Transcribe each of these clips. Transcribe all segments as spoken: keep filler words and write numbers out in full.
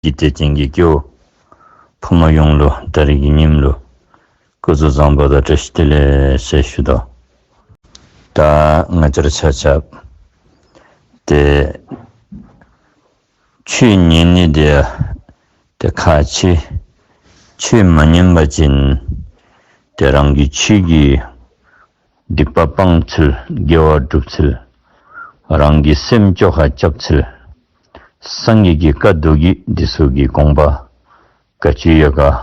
གི་དད་ཅན་གྱི་སྐྱེ་བོ་ཕོ་མོ་ཡོངས་ལུ་ད་རིས་ཀྱི་ཉིནམ་ལུ་སྐུ་གཟུགས་བཟང་པོ་དང་བཀྲ་ཤིས་བདེ་ལེགས་ཟེར་ཞུ་དོ། ད་ང་བཅས་ར་ཆ་ཁྱབ་ཏེ་ཆོས་ཉན་ནི་དེ་ཏེ་ཁག་ཆེ། ཆོས་མ་ཉན་པ་ཅིན་ཏེ་རང་གི་ཆོས་ཀྱི་སྡིག་པ་སྤང་ཚུལ། དགེ་བ་སྒྲུབ་ཚུལ། རང་གི་སེམས་བཅོ་ཁ་རྐྱབ་ཚུལ། སངས་རྒྱས་ཀྱི་བཀའ་མདོ་རྒྱུད་འདི་ཚུ་གི་དགོངས་པ་ག་ཅི་ཡོད་ག།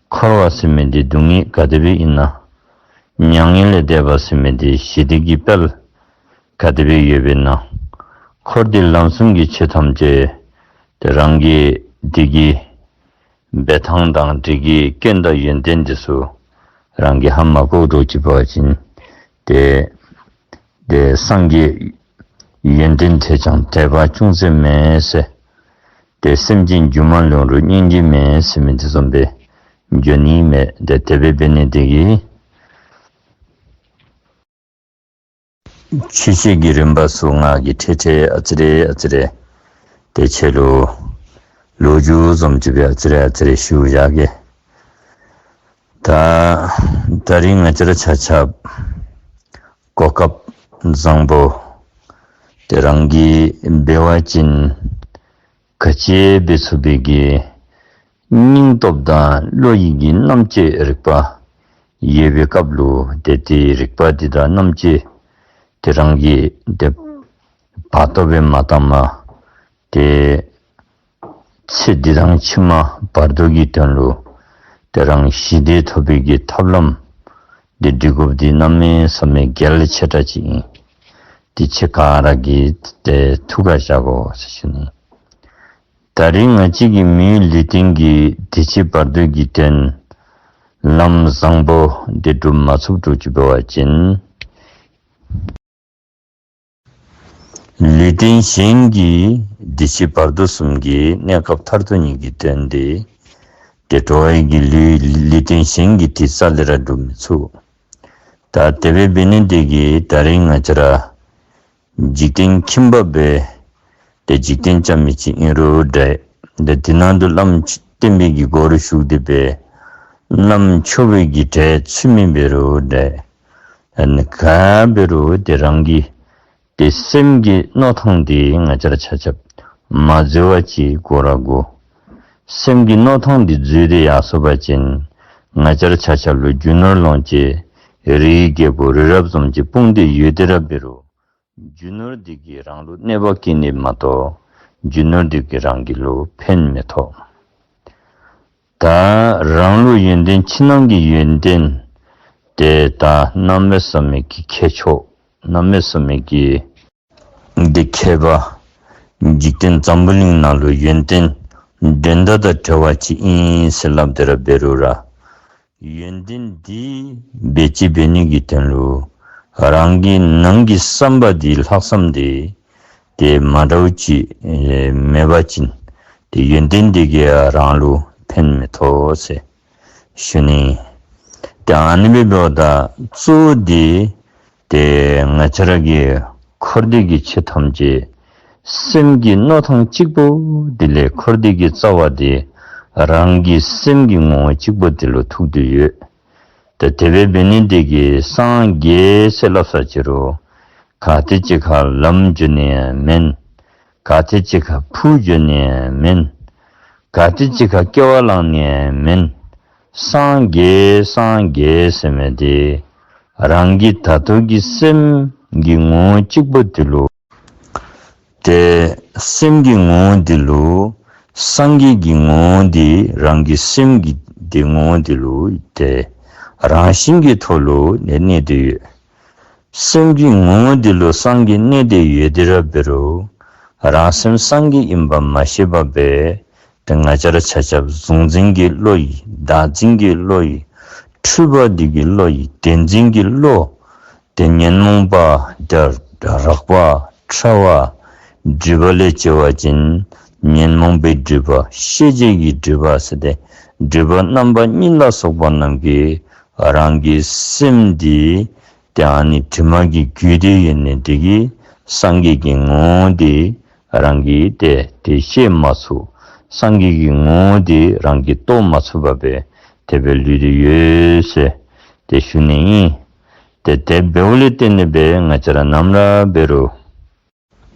འཁོར་བ་ཟེར་མི་འདི་སྡུག་བསྔལ་ག་དེ་སྦེ་ཨིན་ན། མྱ་ངན་ལས་འདས་པ་ཟེར་མི་འདི་ཞི་བདེ་གི་དཔལ་ག་དེ་སྦེ་ཡོདཔ་ཨིན་ན། འཁོར་འདས་ལམ་གསུམ་གྱི་ཆོས་ཐམས་ཅད་ཏེ་རང་གི་འདི་གི་འབད་ཐངས་དང་འདི་གི་རྐྱེན་དང་ཡོན་ཏན་འདི་ཚུ་རང་གིས་ཧ་མ་གོ་འགྱོ་ཅི་འབད་བ་ཅིན་ཏེ་ཏེ་སངས་རྒྱས་ཡོན་ཏན་དེས་ཀྱང་དད་པ་ཅུང་ཟད་མེད་ཟེར། ཏེ་སེམས་ཅན་སྒྱུ་མ་ལོང་རུང་སྙིང་རྗེ་མེད་ཟེར་མི་འདི་བཟུམ་སྦེ་འགྱོ་ནི་མས། ཏེ་དེ་སྦེ་འབད་ནི་དེ་གིས་ཆོས་བཤད་ཀྱི་རིམ་པ་ཚུ་ང་གིས་ཁྲིད་ཁྲིད་ཨ་ཙི་རེ་ཨ་ཙི་རེ་ཏེ་ཁྱེད་ལུ་ལོ་རྒྱུས་བཟུམ་ཅིག་སྦེ་ཨ་ཙི་རེ་ཨ་ཙི་རེ་ཞུ་བཞག་གེ། ད་ད་རིས་ང་བཅས་ར་ཆ་ཁྱབ་གོ་སྐབས་བཟང་པོ་ཏེ་རང་གིས་འབད་བ་ཅིན་ག་ཅི་འབད་ཚུགས་པའི་གི་སྙིང་སྟོབས་དང་བློ་ཡི་གི་རྣམ་དཔྱོད་རིག་པ་ཡོད་པའི་སྐབས་ལུ་ཏེ་དེའི་རིག་པ་འདི་དང་རྣམ་དཔྱོད་དེ་རང་གིས་ཏེ་བར་དོ་སྦེ་མ་བཏང་པར་ཏེ་ཚེ་འདི་དང་ཕྱི་མ་བར་དོ་གི་དོན་ལུ་ཏེ་རང་ཞི་བདེ་ཐོབ་པའི་གི་ཐབས་ལམ་འདི་སྒྲིག་དགོཔ་འདི་གནམ་མེད་ས་མེད་གལ་ཆེ་དྲགས་ཅིག་ཨིན། འདི་ཁྱེད་ག་ར་གིས་ཏེ་ཐུགས་ཁར་བཞག་དགོ་ཟེར་ཞུ་ནི། ད་རིས་ང་བཅས་ཀྱི་མིའི་ལུས་རྟེན་གྱི་འདི་ཕྱི་བར་དོ་གི་དོན་ལམ་བཟང་པོ་འདི་སྒྲུབ་མ་ཚུགས་འགྱོ་ཅི་འབད་བ་ཅིན་ལུས་རྟེན་གཞན་གྱི་འདི་ཕྱི་བར་དོ་གསུམ་གྱི་གནས་སྐབས་མཐར་ཐུག་ཉིད་ཀྱི་དོན་འདི་ཏེ་འགྲོ་བའི་གི་ལུས་ལུས་རྟེན་གཞན་གྱི་འདི་རྩ་ལས་ར་སྒྲུབ་མི་ཚུགས། ད་དེ་སྦེ་འབད་ནི་དེ་གིས་ད་རིས་ང་བཅས་ར་འཇིག་རྟེན་ཁྱིམ་པ་སྦེ་ཏེ་འཇིག་རྟེན་རྐྱབ་མི་ཅིག་ཨིན་རུང་འདྲ། ཏེ་འདི་ནང་དུ་བླམ་བསྟན་པའི་གི་སྒོ་རུ་ཞུགས་ཏེ་སྦེ་བླམ་ཆོས་པའི་གི་གྲལ་ཚུད་མི་འབད་རུང་འདྲ། ཨ་ནི་ག་འབད་རུང་ཏེ་རང་གི་ཏེ་སེམས་ཀྱི་མནོ་ཐངས་འདི་ང་བཅས་ར་ཆ་ཁྱབ་མ་འཛོལ་བ་ཅིག་དགོ་ར་དགོ། སེམས་ཀྱི་མནོ་ཐངས་འདི་འཛོལ་ཏེ་ཡར་སོང་པ་ཅིན་ང་བཅས་ར་ཆ་ཁྱབ་ལུ་རྒྱུ་ནོར་ལོངས་སྤྱོད་རིའི་རྒྱལ་པོ་རི་རབ་བཟུམ་ཅིག་སྤུངས་ཏེ་ཡོད་དེ་ར་འབད་རུང་རྒྱུ་ནོར་འདི་གིས་རང་ལུ་གནོད་པ་བཀལ་ནི་མ་གཏོགས་རྒྱུ་ནོར་འདི་གིས་རང་གི་ལུ་ཕན་མི་ཐོགས། ད་རང་ལུ་ཡོན་ཏན་ཕྱི་ནང་གི་ཡོན་ཏན་ཏེ་ད་གནམ་མེད་ས་མེད་ཀྱི་ཁྱད་མཆོག་གནམ་མེད་ས་མེད་ཀྱི་འདི་མཁས་པ་འཇིག་རྟེན་འཛམ་བུ་གླིང་ནང་ལུ་ཡོན་ཏན་འགྲན་ཟླ་དང་བྲལ་བ་ཅིག་ཨིན་ཟེར་སླབ་སྟེ་ར་འབད་རུང་ར་ཡོན་ཏན་འདི་འབད་ཅི་འབད་ནི་གི་དོན་ལུ་རང་གི་ནང་གི་བསམ་པ་འདི་ལྷག་བསམ་འདི་ཏེ་མ་འདྲཝ་ཅིག་ཨེ་མེད་པ་ཅིན་ཏེ་ཡོན་ཏན་འདི་གིས་ཡང་རང་ལུ་ཕན་མི་ཐོགས་ཟེར་ཞུ་ནི། ཏེ་ཨ་ནི་སྦེ་འབདཝ་ད་གཙོ་བོ་འདི་ཏེ་ང་བཅས་ར་གི་འཁོར་འདས་ཀྱི་ཆོས་ཐམས་ཅད་སེམས་ཀྱི་མནོ་ཐངས་གཅིག་པོ་འདི་ལས་འཁོར་འདས་ཀྱི་རྩ་བ་འདི་རང་གི་སེམས་ཀྱི་ངོ་བོ་གཅིག་པོ་འདི་ལུ་ཐུག་སྟེ་ཡོད། ཏེ་དེ་སྦེ་འབད་ནི་དེ་གིས་སངས་རྒྱས་ཟེར་སླབ་ས་ཅི་རུང་ག་ཏེ་ཅིག་ཁར་ལམ་འགྱོ་ནི་ཡང་མེན། ག་ཏེ་ཅིག་ཁར་ཕུ་འགྱོ་ནི་ཡང་མེན། ག་ཏེ་ཅིག་ཁར་སྐྱེ་བ་བླངས་ནི་ཡང་མེན། སངས་རྒྱས་སངས་རྒྱས་ཟེར་མི་འདི་རང་གི་ད་ལྟོ་གི་སེམས་ཀྱི་ངོ་བོ་གཅིག་པོ་འདི་ལུ་ཏེ་སེམས་ཀྱི་ངོ་བོ་འདི་ལུ་སངས་རྒྱས་ཀྱི་ངོ་བོ་འདི་རང་གི་སེམས་ཀྱི་འདི་ངོ་བོ་འདི་ལུ་ཏེ་རང་བཞིན་གྱི་ཐོག་ལུ་ནི་གནས་ཏེ་ཡོད། སེམས་ཀྱི་ངོ་བོ་འདི་ལུ་སངས་རྒྱས་གནས་ཏེ་ཡོད་དེ་ར་འབད་རུང་རང་སེམས་སངས་རྒྱས་ཨིན་པ་མ་ཤེས་པ་སྦེ་ཏེ་ང་བཅས་ར་ཆ་ཁྱབ་གཟུང་འཛིན་གྱི་བློ་ཡིས་བདག་འཛིན་གྱི་བློ་ཡིས་འཁྲུལ་པ་འདི་གི་བློ་ཡིས་བདེན་འཛིན་གྱི་བློ་ཏེ་ཉོན་མོངས་པ་ཏེ་རགས་པ་ཕྲ་བ་སྒྲིབ་པ་ལས་སྐྱེ་བ་ཅིན་ཉོན་མོངས་པའི་སྒྲིབ་པ་ཤེས་བྱའི་གི་སྒྲིབ་པ་ཟེར་ཏེ་སྒྲིབ་པ་རྣམ་པ་གཉིས་ལ་སོགས་པ་རྣམས་ཀྱིས་རང་གི་སེམས་འདི་ཏེ་ཨ་ནི་དྲི་མ་གིས་གོས་ཏེ་ཡོད་ནི་དེ་གིས་སངས་རྒྱས་ཀྱི་ངོ་བོ་འདི་རང་གིས་ཏེ་ཏེ་ཤེས་མ་ཚུགས། སངས་རྒྱས་ཀྱི་ངོ་བོ་འདི་རང་གིས་རྟོགས་མ་ཚུགས་པར་སྦེ་དེ་སྦེ་ལུས་ཏེ་ཡོད་ཟེར་ཏེ་ཞུ་ནི་ཨིན། ཏེ་དེ་འབདཝ་ལས་བརྟེན་ཏེ་སྦེ་ང་བཅས་ར་ནམ་ར་འབད་རུང་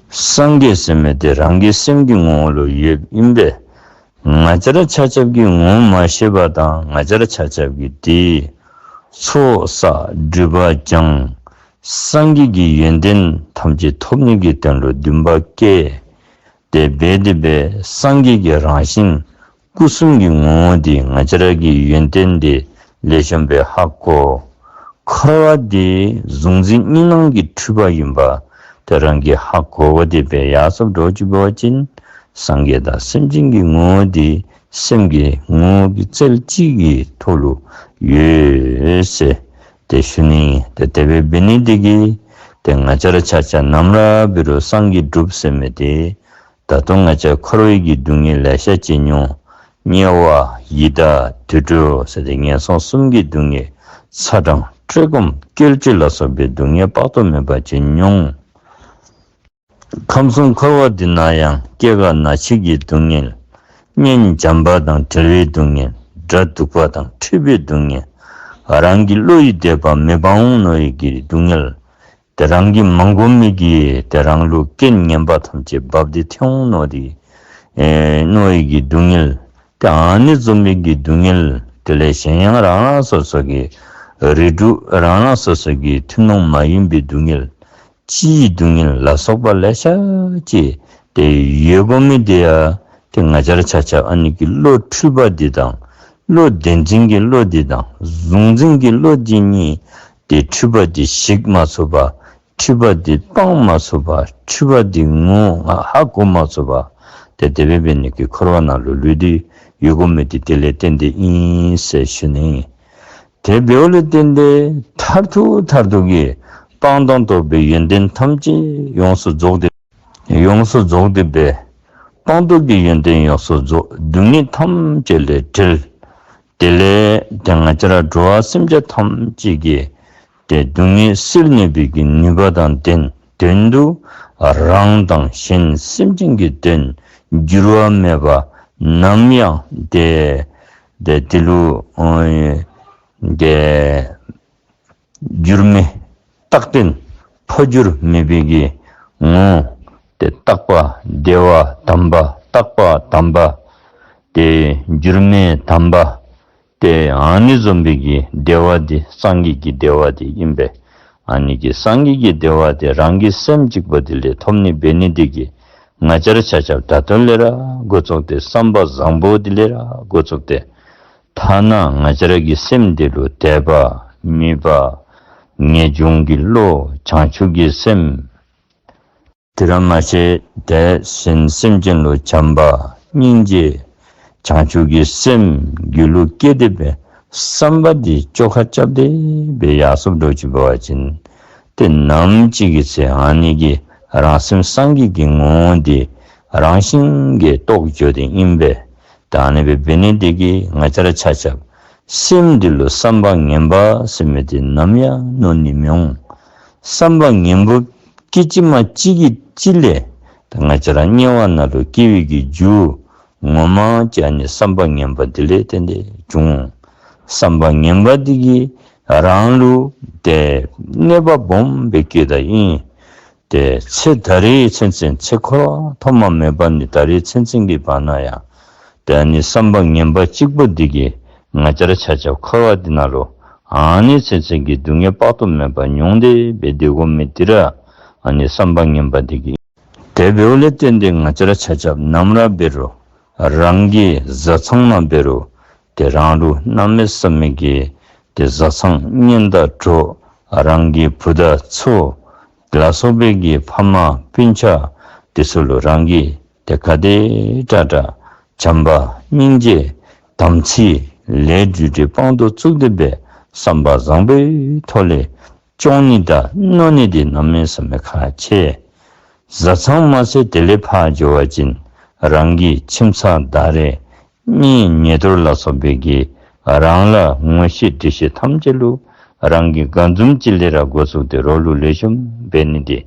སངས་རྒྱས་ཟེར་མི་དེ་རང་གི་སེམས་ཀྱི་ངོ་བོ་ལུ་ཡོདཔ་ཨིན་པས། ང་བཅས་ར་ཆ་ཁྱབ་ཀྱིས་ངོ་མ་ཤེས་པ་དང་ང་བཅས་ར་ཆ་ཁྱབ་ཀྱིས་དེ་ཚོགས་བསགས་སྒྲིབ་པ་སྦྱང་སངས་རྒྱས་ཀྱི་ཡོན་ཏན་ཐམས་ཅད་ཐོབ་ནི་གི་དོན་ལུ་འདུན་པ་བསྐྱེད། དེ་འབད་དེ་སྦེ་སངས་རྒྱས་ཀྱི་རང་བཞིན་སྐུ་གསུམ་གྱི་ངོ་བོ་འདི་ང་བཅས་ར་གི་ཡོན་ཏན་འདི་ལེགས་ཤོམ་སྦེ་ཧ་གོ། འཁོར་བ་འདི་གཟུང་འཛིན་གཉིས་སྣང་གི་འཁྲུལ་པ་ཨིན་པ། དེ་རང་གིས་ཧ་གོ་བ་དེ་སྦེ་ཡར་སོངམ་འགྱོ་བ་ཅིན་སངས་རྒྱས་དང་སེམས་ཅན་གྱི་ངོ་བོ་འདི་སེམས་ཀྱི་ངོ་བོ་གི་རྩལ་གཅིག་གི་ཐོག་ལུ་ཡོད་ཟེར་ཏེ་ཞུ་ནི། ཏེ་དེ་སྦེ་འབད་ནི་དེ་གིས་ཏེ་ང་བཅས་ར་ཆ་ཁྱབ་ནམ་ར་འབད་རུང་སངས་རྒྱས་འགྲུབ་ཟེར་མི་དེ་ད་ལྟོ་ང་བཅས་འཁོར་བའི་གི་སྡུག་བསྔལ་ལེ་ཤ་ཅིག་མྱོང་། དམྱལ་བ་ཡི་དྭགས་དུད་འགྲོ་ཟེར་ཏེ་ངན་སོང་གསུམ་གྱི་སྡུག་བསྔལ་ཚ་གྲང་བཀྲེས་སྐོམ་སྐྱེ་འཆི་ལ་སོགས་པའི་སྡུག་བསྔལ་དཔག་ཏུ་མེད་པ་ཅིག་མྱོང་། ཁམས་གསུམ་འཁོར་བ་འདི་ན་ཡང་སྐྱེ་རྒ་ན་འཆི་གི་སྡུག་བསྔལ། གཉེན་བྱམས་པ་དང་བྲལ་བའི་སྡུག་བསྔལ། དགྲ་སྡུག་པ་དང་འཁྲིག་པའི་སྡུག་བསྔལ། རང་གི་བློ་ཡི་དད་པ་མེདཔ་འོང་མནོ་བའི་གི་སྡུག་བསྔལ། ཏེ་རང་གིས་མ་གོ་མི་གི་ཏེ་རང་ལུ་རྐྱེན་ངན་པ་ཐམས་ཅད་འབབ་སྟེ་ཐོན་འོང་མནོ་སྟེ་ཨེ་མནོ་བའི་གི་སྡུག་བསྔལ། ཏེ་ཨ་ནི་བཟུམ་མའི་གི་སྡུག་བསྔལ། དེ་ལས་གཞན་ཡང་རང་རང་སོ་སོ་གི་རིགས་དྲུག་རང་རང་སོ་སོ་གི་ཐུན་མོང་མ་ཡིན་པའི་སྡུག་བསྔལ། ཕྱིའི་སྡུག་བསྔལ་ལ་སོགས་པ་ལེ་ཤ་ཅིག་ཏེ་ཡོད་དགོ་མི་དེ་ཡང་ཏེ་ང་བཅས་ར་ཆ་ཁྱབ་ཨ་ནི་གི་བློ་འཁྲུལ་པ་འདི་དང་བློ་བདེན་འཛིན་གྱི་བློ་འདི་དང་གཟུང་འཛིན་གྱི་བློ་འདི་གཉིས་ཏེ་འཁྲུལ་པ་འདི་ཞིག་མ་ཚུགས་པ། འཁྲུལ་པ་འདི་སྤང་མ་ཚུགས་པ། འཁྲུལ་པ་འདི་ངོ་ཧ་གོ་མ་ཚུགས་པ། ཏེ་དེ་སྦེ་འབད་ནི་གི་འཁོར་བ་ནང་ལུ་ལུས་ཏེ་ཡོད་དགོ་མི་འདི་དེ་ལས་བརྟེན་ཏེ་ཨིན་ཟེར་ཞུ་ནི། དེ་འབདཝ་ལས་བརྟེན་ཏེ་མཐར་ཐུག་མཐར་ཐུག་གི་སྤངས་དང་རྟོགས་པའི་ཡོན་ཏན་ཐམས་ཅད་ཡོངས་སུ་རྫོགས་ཏེ་ཡོངས་སུ་རྫོགས་ཏེ་སྦེ་སྤངས་རྟོགས་ཀྱི་ཡོན་ཏན་ཡོངས་སུ་རྫོགས། སྡུག་བསྔལ་ཐམས་ཅད་ལས་བྲལ། དེ་ལས་ཏེ་ང་བཅས་ར་འགྲོ་བ་སེམས་ཅན་ཐམས་ཅད་ཀྱི་ཏེ་སྡུག་བསྔལ་སེལ་ནུས་པའི་གི་ནུས་པ་དང་ལྡན། དོན་དུ་རང་དང་གཞན་སེམས་ཅན་གྱི་དོན་འགྱུར་བ་མེད་པ་ནམ་ཡང་ཏེ་ཏེ་དེ་ལུ་ཨོ་ཏེ་འགྱུར་མེད་རྟག་བརྟན་འཕོ་འགྱུར་མེད་པའི་གི་ངོ་བོ་ཏེ་རྟག་པ་བདེ་བ་དམ་པ་རྟག་པ་དམ་པ་ཏེ་འགྱུར་མེད་དམ་པ་ཏེ་ཨ་ནི་བཟུམ་པའི་གི་བདེ་བ་འདི་སངས་རྒྱས་ཀྱི་བདེ་བ་འདི་ཨིན་པས། ཨ་ནི་གི་སངས་རྒྱས་ཀྱི་བདེ་བ་འདི་རང་གི་སེམས་གཅིག་པོ་འདི་ལས་ཐོབ་ནི་འབད་ནི་འདི་གིས་ང་བཅས་ར་ཆ་ཁྱབ་ད་ལྟོ་ལས་ར་འགོ་བཙུགས་ཏེ་བསམ་པ་བཟང་པོ་འདི་ལས་ར་འགོ་བཙུགས་ཏེ་ཐ་ན་ང་བཅས་ར་གི་སེམས་འདི་ལུ་དད་པ་མོས་པ་ངེས་འབྱུང་གི་བློ་བྱང་ཆུབ་ཀྱི་སེམས། དེ་ར་མ་ཚད་དེ་གཞན་སེམས་ཅན་ལུ་བྱམས་པ་སྙིང་རྗེ་བྱང་ཆུབ་ཀྱི་སེམས་རྒྱུད་ལུ་སྐྱེས་ཏེ་སྦེ་བསམ་པ་འདི་བཅོ་ཁ་རྐྱབ་སྟེ་སྦེ་ཡར་སོངམ་འགྱོ་ཅི་འབད་བ་ཅིན་ཏེ་ནམ་ཅིག་གི་ཚེ་ཨ་ནི་གི་རང་སེམས་སངས་རྒྱས་ཀྱི་ངོ་བོ་འདི་རང་བཞིན་གྱིས་རྟོགས་འགྱོ་དེ་ཨིན་པས། ད་ཨ་ནི་སྦེ་འབད་ནི་འདི་གིས་ང་བཅས་ར་ཆ་ཁྱབ་སེམས་འདི་ལུ་བསམ་པ་ངན་པ་ཟེར་མི་འདི་ནམ་ཡང་མནོ་ནི་མི་འོང་། བསམ་པ་ངན་པ་སྐད་ཅིག་མ་གཅིག་གི་གཅིག་ལས་ད་ང་བཅས་ར་དམྱལ་བ་ནང་ལུ་སྐྱེ་བའི་གི་རྒྱུ་ངོ་མ་ཅིག་ཨ་ནི་བསམ་པ་ངན་པ་འདི་ལས་བརྟེན་ཏེ་བྱུང་། བསམ་པ་ངན་པ་འདི་གིས་རང་ལུ་ཏེ་གནོད་པ་སྦོམ་སྦེ་བཀལཝ་ད་ཨིན། ཏེ་ཚེ་ད་རེས་ཚུན་ཚོད་ཚེ་འཁོར་བ་ཐོག་མ་མེད་པ་ནས་ད་རེས་ཚུན་ཚོད་ཀྱི་བར་ན་ཡང་ཏེ་ཨ་ནི་བསམ་པ་ངན་པ་གཅིག་པོ་འདི་གིས་ང་བཅས་ར་ཆ་ཁྱབ་འཁོར་བ་འདི་ནང་ལུ་ཨ་ནི་ཚུན་ཚོད་ཀྱི་སྡུག་བསྔལ་དཔག་ཏུ་མེད་པ་མྱོང་སྟེ་སྦེ་སྡོད་དགོ་མི་འདི་ར་ཨ་ནི་བསམ་པ་ངན་པ་འདི་གིས། དེ་འབདཝ་ལས་བརྟེན་ཏེ་ང་བཅས་ར་ཆ་ཁྱབ་ནམ་ར་འབད་རུང་རང་གི་བཟའ་ཚང་ནང་འབད་རུང་ཏེ་རང་ལུ་གནམ་མེད་ས་མེད་ཀྱི་ཏེ་བཟའ་ཚང་གཉེན་དང་གྲོགས་རང་གི་བུ་དང་ཚུ་ལ་སོགས་པའི་གི་ཕ་མ་སྤུན་ཆ་དེ་ཚུ་ལུ་རང་གིས་ཏེ་ག་དེ་དྲག་དྲག་བྱམས་པ་སྙིང་རྗེ་དམ་ཚིག་ལས་སྒྲིབ་སྒྲིབ་སྤང་དུ་བཅུག་སྟེ་སྦེ་བསམ་པ་བཟང་པོའི་ཐོག་ལས་སྐྱོང་ནི་དང་མནོ་ནི་འདི་གནམ་མེད་ས་མེད་ཁག་ཆེ། བཟའ་ཚང་མ་ཚད་དེ་ལས་ཕར་འགྱོ་བ་ཅིན་རང་གི་ཁྱིམ་ཚང་ད་རེས་གཉེན་ཉེ་དོར་ལ་སོགས་པའི་གིས་རང་ལ་ངོ་ཤེས་འདྲིས་ཤེས་ཐམས་ཅད་ལུ་རང་གིས་ག་བཟུམ་ཅིག་ལས་ར་འགོ་བཙུགས་ཏེ་རོགས་ལུ་ལེགས་ཤོམ་འབད་ནི་འདི་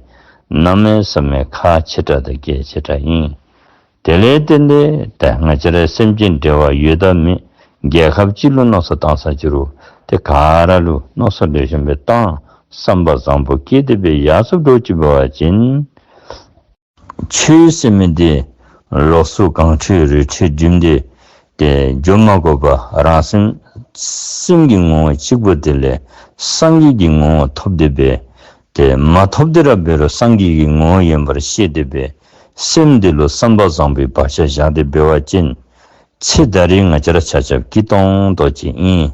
གནམ་མེད་ས་མེད་ཁག་ཆེ་དྲགས་དང་གལ་ཆེ་དྲགས་ཨིན། དེ་ལས་བརྟེན་ཏེ་ད་ང་བཅས་ར་སེམས་ཅན་འབྲེལ་བ་ཡོད་དང་མེད། རྒྱལ་ཁབ་ཅིག་ལུ་མནོ་བསམ་བཏང་ས་ཅིག་རུང་ཏེ་ག་ར་ལུ་མནོ་བསམ་ལེགས་ཤོམ་སྦེ་བཏང་། བསམ་པ་བཟང་པོ་བསྐྱེད་དེ་སྦེ་ཡར་སོཔ་འགྱོ་ཅི་འབད་བ་ཅིན། ཆོས་ཟེར་མི་འདི་ལོགས་སུ་གང་འཕྲོད་རི་ཁྲོད་བརྒྱུད་དེ་ཏེ་འགྱོ་མ་དགོ་པར་རང་སེམས་སེམས་ཀྱི་ངོ་བོ་གཅིག་པོ་དེ་ལས་སངས་རྒྱས་ཀྱི་ངོ་བོ་ཐོབ་སྟེ་སྦེ་ཏེ་མ་ཐོབ་དེ་ར་འབད་རུང་སངས་རྒྱས་ཀྱི་ངོ་བོ་ཡིན་པར་ཤེས་ཏེ་སྦེ་སེམས་འདི་ལུ་བསམ་པ་བཟང་པོའི་བག་ཆགས་བཞག་སྟེ་འབད་བ་ཅིན་ཚེ་ད་རེས་ང་བཅས་ར་ཆ་ཁྱབ་སྐྱིད་ཏོང་ཏོ་ཅིག་ཨིན།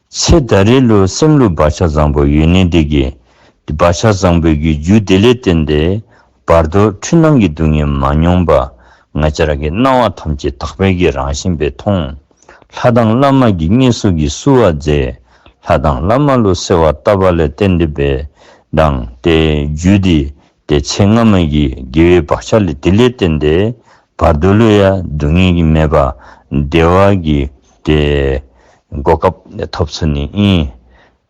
ཚེ་ད་རེས་ལུ་སེམས་ལུ་བག་ཆགས་བཟང་པོ་ཡོད་ནི་དེ་གིས་བག་ཆགས་བཟང་པོའི་གི་རྒྱུ་དེ་ལས་བརྟེན་ཏེ་བར་དོ་འཁྲུལ་སྣང་གི་སྡུག་བསྔལ་མ་མྱོང་པར་ང་བཅས་ར་གི་སྣང་བ་ཐམས་ཅད་དག་པའི་གི་རང་བཞིན་སྦེ་མཐོང་། ལྷ་དང་བླ་མ་གིས་དངོས་སུ་གིས་བསུ་བ་མཛད། ལྷ་དང་བླ་མ་ལུ་གསོལ་བ་བཏབ་པ་ལས་བརྟེན་ཏེ་སྦེ་དང་ཏེ་རྒྱུ་དེ་ཏེ་ཚེ་སྔ་མ་གི་དགེ་བའི་བག་ཆགས་ལས་དེ་ལས་བརྟེན་ཏེ་བར་དོ་ལུ་ཡང་སྡུག་བསྔལ་གྱི་མེད་པར་བདེ་བ་གི་ཏེ་གོ་སྐབས་ཐོབ་ཚུགས་ནི་ཨིན།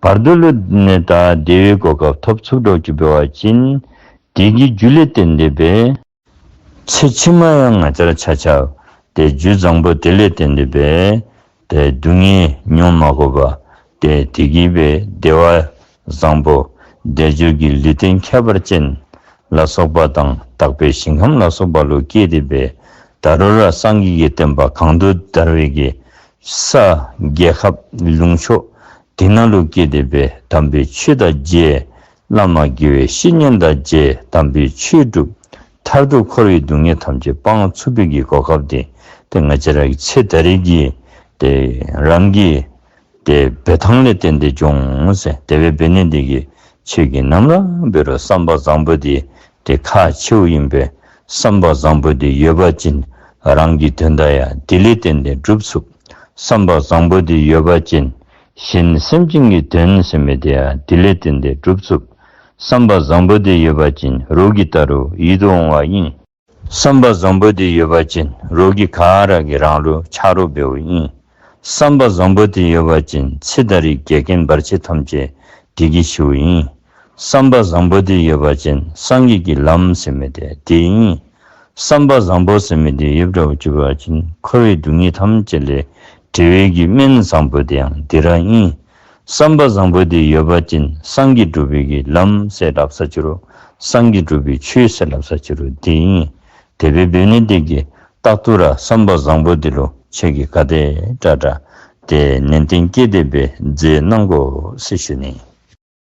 བར་དོ་ལུ་ནི་ད་བདེ་བའི་གོ་སྐབས་ཐོབ་ཚུགས་འགྱོ་ཅི་འབད་བ་ཅིན་དེ་གི་རྒྱུ་ལས་བརྟེན་ཏེ་སྦེ་ཚེ་ཕྱི་མ་ཡང་ང་བཅས་ར་ཆ་ཁྱབ་ཏེ་རྒྱུ་བཟང་པོ་དེ་ལས་བརྟེན་ཏེ་སྦེ་ཏེ་སྡུག་བསྔལ་མྱོང་མ་དགོ་པར་ཏེ་དེ་གིས་སྦེ་བདེ་བ་བཟང་པོ་བདེ་སྦྱོར་གྱི་ལུས་རྟེན་ཁྱད་པར་ཅན་ལ་སོགས་པ་དང་དག་པའི་ཞིང་ཁམས་ལ་སོགས་པ་ལུ་སྐྱེས་ཏེ་སྦེ་ད་རུང་ར་སངས་རྒྱས་ཀྱི་བསྟན་པ་གང་དུ་དར་བའི་གི་ས་རྒྱལ་ཁབ་ལུང་ཕྱོགས་དེ་ནང་ལུ་སྐྱེས་ཏེ་སྦེ་དམ་པའི་ཆོས་དང་མཇལ། བླ་མ་དགེ་བའི་བཤེས་གཉེན་དང་མཇལ། དམ་པའི་ཆོས་སྒྲུབ། མཐར་ཐུག་འཁོར་བའི་སྡུག་བསྔལ་ཐམས་ཅད་སྤང་ཚུགས་པའི་གི་གོ་སྐབས་དེ་ཏེ་ང་བཅས་ར་གི་ཚེ་ད་རེས་ཀྱི་ཏེ་རང་གི་ཏེ་འབད་ཐངས་ལས་བརྟེན་ཏེ་འབྱུང་ཟེར། དེ་སྦེ་འབད་ནི་དེ་གིས་ཁྱོད་ཀྱིས་ནམ་ར་འབད་རུང་བསམ་པ་བཟང་པོ་དེ་ཏེ་ཁག་ཆེཝ་ཨིན་པས། བསམ་པ་བཟང་པོ་དེ་ཡོད་པ་ཅིན་རང་གི་དོན་དག་ཡང་དེ་ལས་བརྟེན་ཏེ་འགྲུབ་ཚུགས། བསམ་པ་བཟང་པོ་དེ་ཡོད་པ་ཅིན་གཞན་སེམས་ཅན་གྱི་དོན་ཟེར་མི་དེ་ཡང་དེ་ལས་བརྟེན་ཏེ་འགྲུབ་ཚུགས། བསམ་པ་བཟང་པོ་དེ་ཡོད་པ་ཅིན་རོགས་ཀྱིས་ད་རུང་ཡིད་དུ་འོང་བ་ཨིན། བསམ་པ་བཟང་པོ་དེ་ཡོད་པ་ཅིན་རོགས་ཀྱིས་ག་ར་གིས་རང་ལུ་ཆ་རོགས་འབདཝ་ཨིན། བསམ་པ་བཟང་པོ་དེ་ཡོད་པ་ཅིན་ཚེ་ད་རེས་འགལ་རྐྱེན་བར་ཆད་ཐམས་ཅད་དེ་གིས་ཞི་བ་ཨིན། བསམ་པ་བཟང་པོ་དེ་ཡོད་པ་ཅིན་སངས་རྒྱས་ཀྱི་ལམ་ཟེར་མི་དེ་དེ་ཨིན། བསམ་པ་བཟང་པོ་ཟེར་མི་དེ་ཡོདཔ་འདྲཝ་ཅིག་འབད་བ་ཅིན་འཁོར་བའི་སྡུག་བསྔལ་ཐམས་ཅད་ལས་བྲལ་བའི་གི་སྨན་བཟང་པོ་དེ་ཡང་དེ་ར་ཨིན། བསམ་པ་བཟང་པོ་དེ་ཡོད་པ་ཅིན་སངས་རྒྱས་སྒྲུབ་པའི་གི་ལམ་ཟེར་སླབ་ས་ཅིག་རུང་སངས་རྒྱས་སྒྲུབ་པའི་ཆོས་ཟེར་སླབ་ས་ཅིག་རུང་དེ་ཨིན། དེ་སྦེ་འབད་ནི་དེ་གིས་རྟག་ཏུ་ར་བསམ་པ་བཟང་པོ་དེ་ལུ་ཁྱོད་ཀྱིས་ག་དེ་དྲག་དྲག་ཏེ་ནན་ཏན་བསྐྱེད་དེ་སྦེ་མཛད་གནང་དགོ་ཟེར་ཞུ་ནི།